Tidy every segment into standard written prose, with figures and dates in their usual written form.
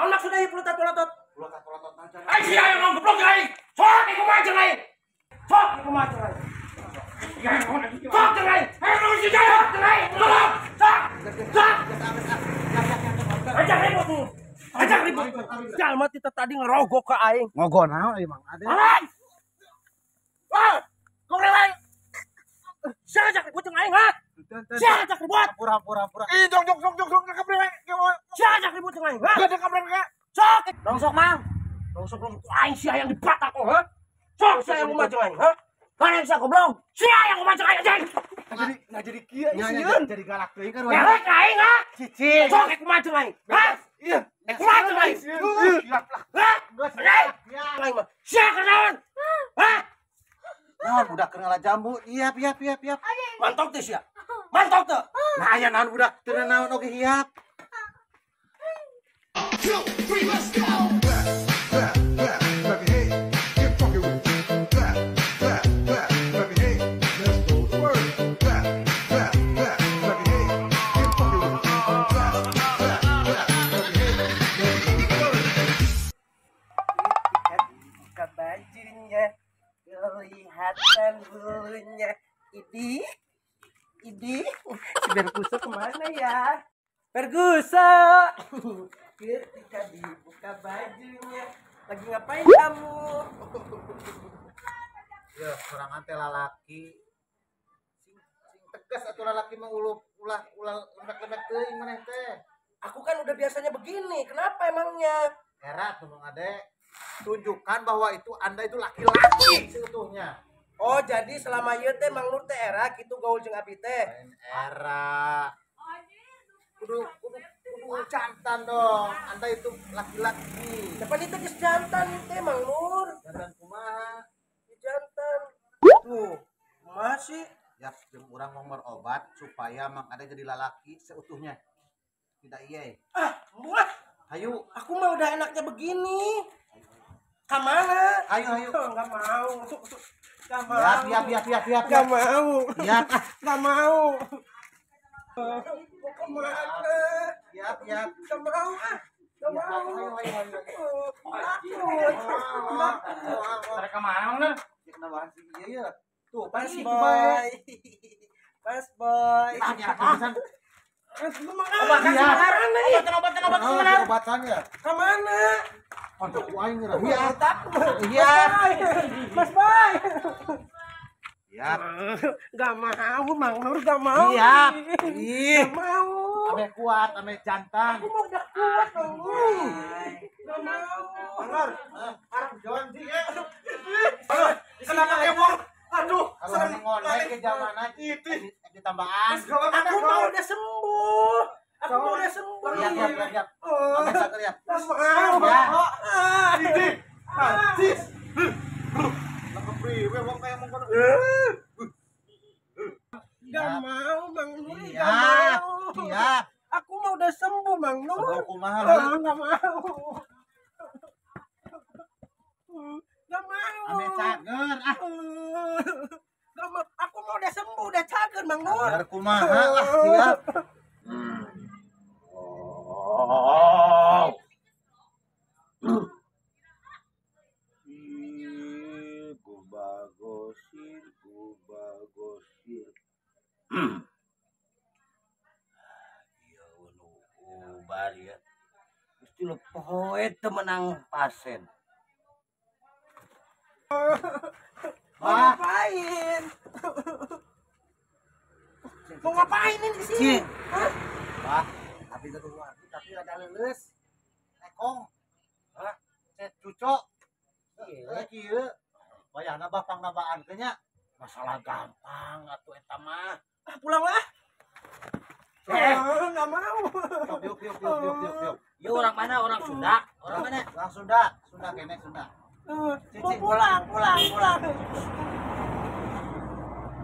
Naon maksudna ieu pulutat-pulutot? Pulutat-pulutot naon cenah? Aing sia yang ngomong goblok aing. Sok kumaha jeung aing. Sok kumaha jeung aing. Sok jeung aing. Aing nu si jaya jeung aing. Tolong. Sok. Sok. Ajak ribut tuh. Ajak ribut. Jalma tita tadi ngerogok ka aing. Ngogo naon ieu Mang Ade? Aing. Wah, goblok aing. Sia ajak ribut jeung aing, ha? Sia ajak ribut. Pura-pura. Ih, jong jong jong jong kabrek. Sia ajak ribut jeung aing, ha? Gede kabrek. Sok. Rongsok, Mang. Rongsok rongsok aing sia yang dibatak kok, ha? Sok sia yang kumaha jeung aing, ha? Mana bisa goblok? Sia yang kumaha jeung aing anjing. Nah jadi kieu sieun. Jadi galak teuing kan. Galak aing, ha? Cicing. Sok kumaha jeung aing, ha? Iya. Kumaha jeung aing? Siap lah. Ha? Aing mah. Sia kenaon? Ha? Naon budak keur ngala jambu. Iya, piap piap piap. Mantok teh sia. Mantok teh. Nah aya naon budak teu naon oge hiap. 1, 2, 3, let's go. Clap, clap, clap, clap your hands. Get funky with it. Clap, clap, clap, clap your hands. Let's go to work. Clap, clap, clap, clap your hands. Get funky with it. Clap, clap, clap, clap your hands. Let's go to work. Ketika dibuka bajunya, kelihatan bulunya. Idi, idi, si Berguso kemana ya? Berguso. Ketika dibuka bajunya, lagi ngapain kamu? Ya, sorangan teh lalaki. Sing tegas atuh lalaki mah ulah ulah lemek-lemek teuing maneh teh. Aku kan udah biasanya begini, kenapa emangnya? Era tuh Mang Ade. Tunjukkan bahwa itu Anda itu laki-laki seutuhnya. Oh, jadi selama ieu teh Mang Nur teh era kitu gaul jeung abi teh. Lain era. Kudu kudu kudu jantan dong. Anda itu laki-laki. Kapan itu geus jantan teh Mang Nur? Jantan kumaha? Jantan. Tuh, masih Ya, jeung urang mau berobat supaya Mang Ade jadi lalaki seutuhnya. Tidak iye. Ah, buah. Hayu, Aku mah udah enaknya begini. Kamana? hayu, hayu. Enggak mau. Enggak mau. Siap, siap, siap, siap, siap. Enggak mau. Siap, ah. Enggak mau. Mau kemana? Siap, siap. Enggak mau ah. Enggak mau. Hayu, hayu, hayu. Takut. Tarik ke mana, Mang Nur? Kenapa sih iya ya? Tuh, Mas pasti boy. Mas boy. Ah, ya, pisan. Obatan Iya. Obatan, obatan, obatan sebentar. Obatannya. Kemana? Kontak ku aing geura. Iya. Takut. Iya. Mas boy. Iya. Gak mau, Mang Nur gak mau. Iya. Ih. Gak mau. Ame kuat, ame jantan. Aku mau udah kuat, Mang Nur. Gak mau. Nur, arep jalan sih ya. Kenapa kemong? Aduh, Kalau ngondek ke zaman ditambahan. Aku mau udah sembuh. Aku mau udah sembuh. Siap, siap, siap, siap. Oh, Ame saker ya. gak mau. Ya. Ah. Anjis. Lah kepriwe wong kaya mengkono. Gak mau, Mang Nur. Gak Iya. mau. Iya. Aku mau udah sembuh, Mang Nur. Sembuh kumaha, Ah, gak mau. Gak mau. Ame cager ah. Gak mau. Aku mau udah sembuh, udah cager, Mang Nur. Cager kumaha lah, siap. Oh. Ih, gobagosir, gobagosir. Ya nu ubar ya. Mesti lu poe teu menang pasien. Mau ngapain? Mau ngapain ini di sini? Hah? Wah, tapi gaduh arti tapi rada leuleus. Ekong. Hah? Cet cucok. Iya, kieu. Wayahna bah pangnambaan ke nya. Masalah gampang atuh eta mah. Ah, pulang lah. Eh. Ah, nggak mau. Yuk, yuk, yuk, yuk, yuk, yuk. Ieu orang mana? Orang Sunda. Orang mana? Orang Sunda, Sunda kene Sunda. Mau pulang, pulang, pulang.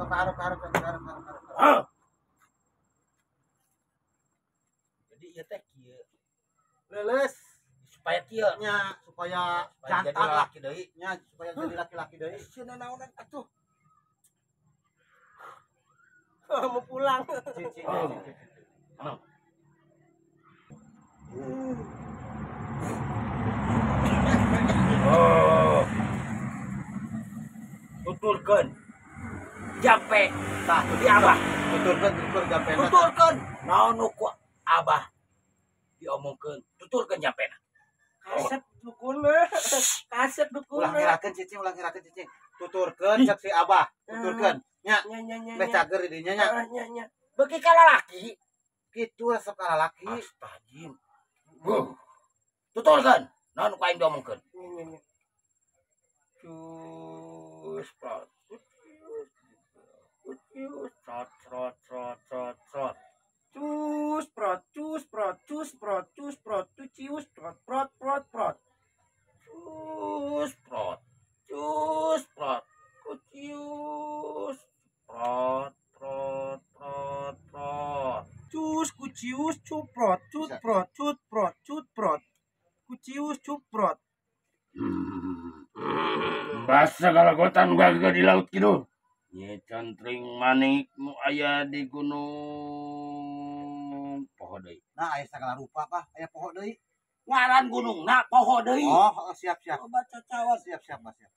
Sok harap, harap, harap, harap, harap. Jadi ieu teh kieu. Leuleus Supaya kieu. nya supaya Supaya jadi jantan lah. laki deui. Nya supaya jadi laki-laki deui. Sina naonan atuh. Mau pulang. Cicing, cicing, cicing. Tuturkeun. Jampe tah di Abah. Tuturkeun tutur jampena. Tuturkeun naon nu ku Abah diomongkeun. Tuturkeun jampena. Kasep dukun. Kasep dukun. Ulah ngerakeun cicing, ulah ngerakeun cicing. Tuturkeun cek si Abah, tuturkeun. Nya. Meh cager di dinya nya. Nya nya. Beuki ka lalaki. Kitu resep ka lalaki. Astagfirullah. Tuturkeun naon ku aing diomongkeun. Nya nya. Cus prot. Cus trot trot trot trot trot. Cus prot cus prot cus prot cus prot cucius prot prot prot prot. Cus prot cus prot kucius prot prot prot prot. Cus kucius cuprot cut prot cut prot cut prot. Kucius cuprot. Basa galagotan gagah di laut kidul. Nye cantring manik nu aya di gunung poho deui. Nah, aya sagala rupa bah, aya poho deui. Ngaran gunungna poho deui. Oh, siap siap. Obat cacawan siap siap Mas siap.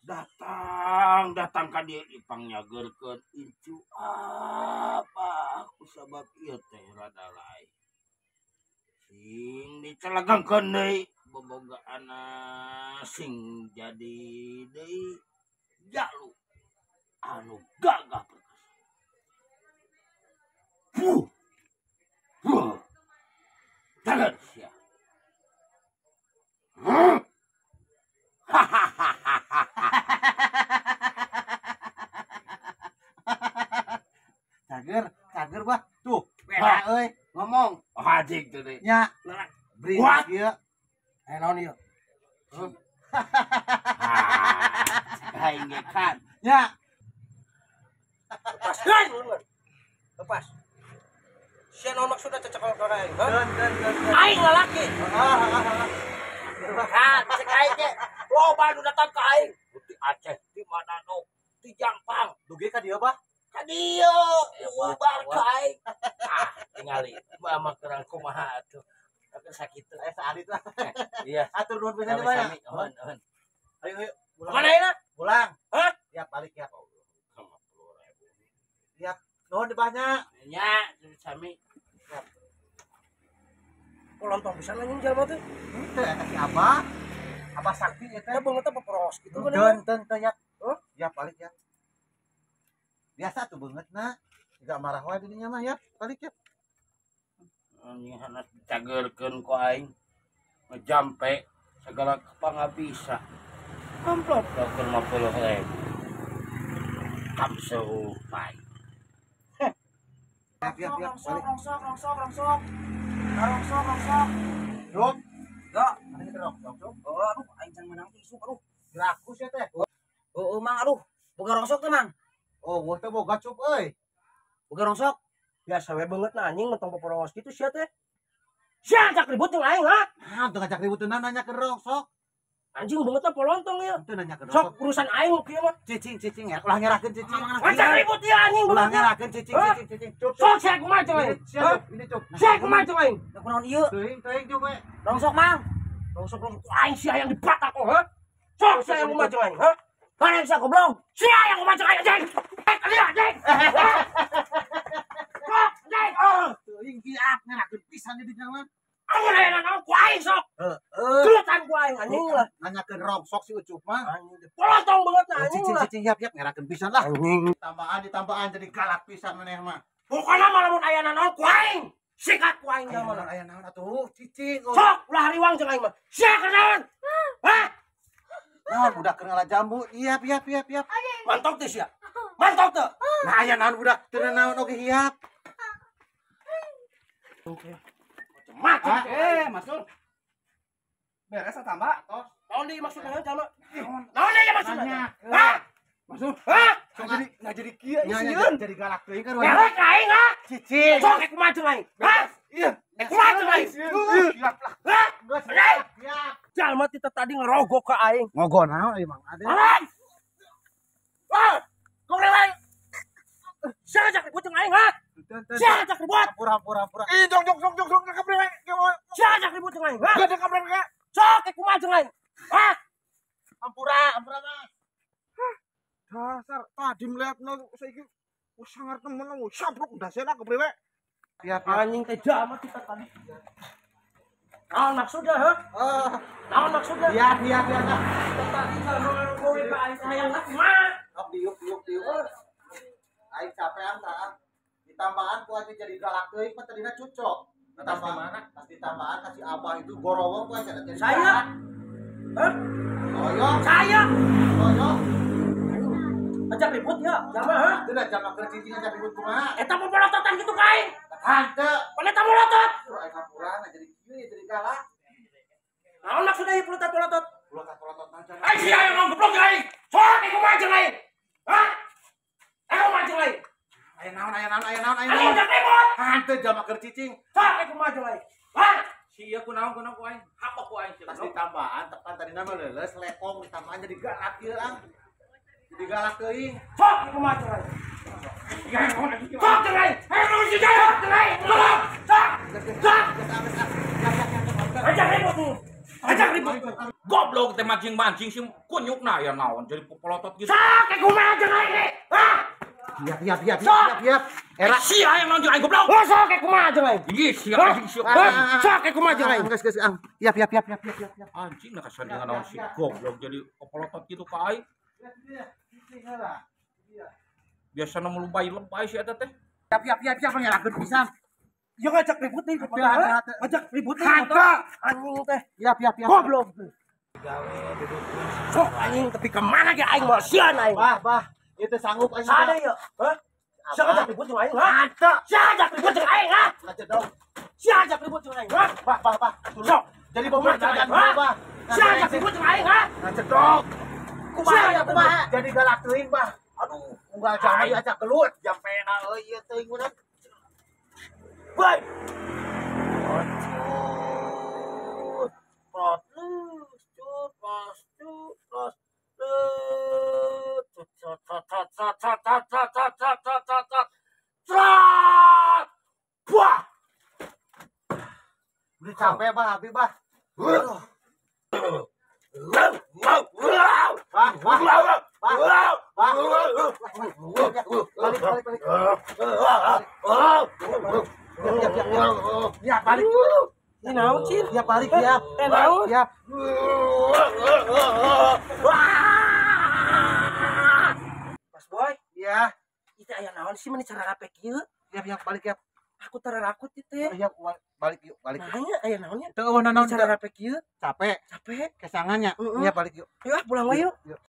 Datang datang ka dieu dipangyageurkeun incu apa ku sabab ieu teh rada lae. Sing dicelegengkeun deui bobogaana sing jadi deui jalu anu gagah perkasa. Puh. Puh. Tangan sia. Cager, cager bah. Tuh, beda euy, ngomong. Oh, anjing tuh deh. Nya. Beri ieu. Eh naon ieu? Aing ge kan. Nya. Lepas. Lepas. Sia naon maksudna cecekal ka aing, ha? Aing lalaki. Heeh, Kan cek aing ge. Loba nu datang ka aing. Ti Aceh, ti Manado, ti Jampang. Dugi ka dieu bah? Ka dieu, ubar ka aing. Ah, tingali. Mah kurang kumaha atuh. Aku sakitu. Saalit lah. Iya. Atur nuhun pisan bah ya. Nuhun, nuhun. Ayo, ayo. Pulang. Mana ayeuna? Pulang. Hah? Ya balik ya. Ya, nuhun di banyak. Nya, sami. Lontong pisan anjing jelema teh. Henteu eta si Abah. Abah sakti eta. Teh beungeut teh peperos kitu kan. Henteu henteu ya. Ya balik ya. Biasa tuh beungeutna. Enggak marah wae di dinya mah ya. Balik ya. Anjing hanas dicageurkeun ku aing. Ngejampe segala pangabisa. Amplop 50.000. Kamseupai. Siap, siap, rongsok, rongsok, rongsok, rongsok. Rongsok, rongsok. Duk. Ya, ini rongsok, duk. Oh, aduh, aing can menang teh isuk, aduh. Geraku sia teh. Oh, Mang, aduh. Boga rongsok teh, Mang. Oh, gua teh boga cup euy. Boga rongsok. Biasa we beungeut na anjing mentong poporos kitu sia teh. Sia ngajak ribut jeung aing, ha? Nah, teu ngajak ribut nanya ke rongsok. Anjing beungeutna polontong ieu. Teu nanya ke rongsok. Sok urusan aing kieu mah. Cicing, cicing ya. Ulah ngerakeun cicing. Ngajak ribut ieu anjing Ulah beungeutna. ngerakeun cicing, cicing, cicing. Cup. Sok sia kumaha jeung aing. Ini cup. Sia kumaha jeung aing. Da kunaon ieu? Teuing, teuing cup we. Rongsok, Mang. Rongsok, rongsok. Aing sia yang dibatak kok, ha? Sok sia yang kumaha jeung aing, ha? Mana sia goblok? Sia yang kumaha jeung aing, anjing. Eh, kali anjing. Sok, anjing. Teuing kiat ngerakeun pisan di dinya mah. Amun aya naon ku aing sok. Heeh. Gelutan ku aing anjing lah. Nanyakeun rongsok si Ucup mah. Anjing polotong banget nah anjing Cicing lah. cicing yap yap ngerakeun pisan lah. Anjing. Tambahan ditambahan jadi galak pisan maneh mah. Pokona mah lamun aya naon ku aing. Sikat ku aing Aya mah. naon aya naon atuh cicing. Sok ulah hariwang jeung aing mah. Sia keur naon? Hah? Naon budak keur ngala jambu. Yap yap yap yap. Mantok teh sia. Mantok teh. Nah aya naon budak teu naon oge hiap. Oke. Macam. Masuk. Beres tambah tos. Naon deui maksudna jalma? Naon deui maksudna? Hah? Masuk. Hah? Nah jadi kieu Nya sieun. jadi galak teuing kan. Galak aing ha? Cicing. Sok ek kumaha jeung aing? Hah? Iya. Ek kumaha jeung aing? Siap lah. Hah? Geus siap. Siap. Jalma tita tadi ngerogok ka aing. Ngogo naon ieu Mang Ade? Alang! Wah! Kau rewel! Sia ngajak ribut jeung aing ha? Sia ngajak ribut! Ampura ampura ampura. Ih jong jong jong jong jong kabrek. Sia ngajak ribut jeung aing ha? Gede kabrek. Sok ek kumaha jeung aing? Hah? Ampura ampura Mas. Dasar tadi melihat saiki wis sangar temen sabruk ndasena kepriwe. Iya, anjing teh amat kita tadi. Naon maksudnya, ha? Naon maksudnya? Iya, iya, iya. Tadi kalau kowe ka aing sayang lah mah. Ok diuk diuk diuk. Aing capean tah. Ditambahan ku aing jadi galak teuing mah tadina cucok. Ditambahan, pas ditambahan kasih abah itu gorowong ku aing jadi. Saya. Hah? Toyok. Saya. Toyok. Ajak ribut ya, jama ha? Teu da jama keur cicing ajak ribut kumaha? Eta popolototan kitu ka aing. Hanteu. Pan eta molotot. Tuh aing hampura jadi kieu ya jadi galak. Naon maksudna ieu polotot-polotot? Polotot-polotot aja. Aing sia yang ngomong goblok aing. Sok ieu kumaha jeung aing? Hah? Aing kumaha jeung aing? Aya naon aya naon aya naon aya Aing naon. ajak ribut. Hanteu jama keur cicing. Sok ieu kumaha jeung aing? Hah? Sia kunaon kunaon ku aing? Hapok ku aing sia. Pas ditambahan tepan tadina mah leuleus lekong ditambahan jadi galak ieu ang. Jadi galak teuing. Sok ieu kumaha jeung aing? Sok jeung aing. Sok jeung aing. Sok. Sok. Ajak ribut tuh. Ajak ribut. Goblok teh mancing-mancing sih kunyukna aya naon jadi popolotot gitu. Sok ieu kumaha jeung aing nih? Hah? Siap siap siap siap siap. Era sia yang naon jeung aing goblok. Oh, sok ieu kumaha jeung aing? Ih sia anjing sia. Sok ieu kumaha jeung aing? Geus geus ang. Siap siap siap siap siap siap. Anjing nah kasandingan naon si goblok jadi popolotot gitu ka aing. Biasana melebay-lebay si eta teh. Siap siap siap siap ngelakeun pisan. Ya ngajak ribut nih, ngajak ribut nih. Hanteu. Anjing teh. Siap siap siap. Goblok. Sok anjing tapi kemana ge aing moal sieun aing. Bah bah, itu sanggup aing. Sada ya? Hah? Sia ngajak ribut jeung aing, ha? Hanteu. Sia ngajak ribut jeung aing, ha? Ngacedong. Sia ngajak ribut jeung aing, ha? Bah bah bah. Sok. Jadi bomoh jajan bah. Sia ngajak ribut jeung aing, ha? Ngacedong. Kumaha ya kumaha? Jadi galak teuing bah. Aduh, unggal jama diajak gelut. Jam pena euy ieu teuing urang. Baik. Prot, cut, pros, cut, pros, cut, cut, cut, cut, cut, cut, cut, cut, cut, cut, cut, cut, cut, cut, buah. Udah capek bah, abi bah. Aduh. Bah, bah, bah, bah. Balik, balik, balik. Siap, siap, siap. Ya, balik. Ini naon, Cin? Ya, balik, siap. Naon? Siap. Mas Boy, Ya, itu aya naon sih meni cara rape kieu? siap, siap, balik, siap. Aku tararakut ieu teh. Siap, balik yuk, balik. Nanya aya naonnya? Teu eueuh naon Cara rape kieu? Capek, Capek. kesangannya. Heeh. Iya, balik yuk. Yuk ah pulang we yuk. Yuk.